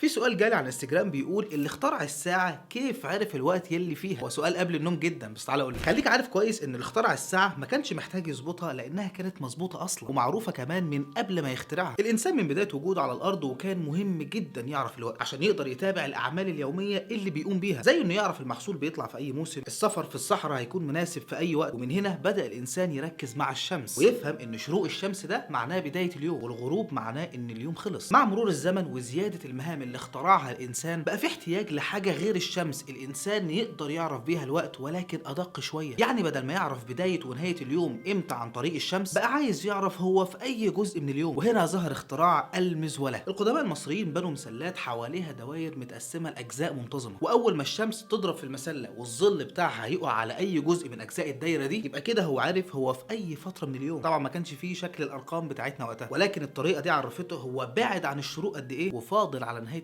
في سؤال جالي على انستجرام بيقول: اللي اخترع الساعة كيف عرف الوقت يلي فيها؟ هو سؤال قبل النوم جدا، بس تعالى اقول لك. خليك عارف كويس ان اللي اخترع الساعة ما كانش محتاج يظبطها، لانها كانت مظبوطة اصلا ومعروفة كمان من قبل ما يخترعها. الانسان من بداية وجوده على الارض وكان مهم جدا يعرف الوقت عشان يقدر يتابع الاعمال اليومية اللي بيقوم بيها، زي انه يعرف المحصول بيطلع في اي موسم، السفر في الصحراء هيكون مناسب في اي وقت. ومن هنا بدأ الانسان يركز مع الشمس ويفهم ان شروق الشمس ده معناه بداية اليوم، والغروب معناه ان اليوم خلص. مع مرور الزمن وزيادة المهام اللي اخترعها الانسان، بقى في احتياج لحاجة غير الشمس الانسان يقدر يعرف بيها الوقت، ولكن ادق شوية. يعني بدل ما يعرف بداية ونهاية اليوم امتى عن طريق الشمس، بقى عايز يعرف هو في اي جزء من اليوم. وهنا ظهر اختراع المزوله. القدماء المصريين بنوا مسلات حواليها دوائر متقسمه لاجزاء منتظمة، واول ما الشمس تضرب في المسله والظل بتاعها هيقع على اي جزء من اجزاء الدايرة دي، يبقى كده هو عارف هو في اي فترة من اليوم. طبعا ما كانش فيه شكل الارقام بتاعتنا وقتها، ولكن الطريقة دي عرفته هو بعد عن الشروق قد ايه وفاضل على نهاية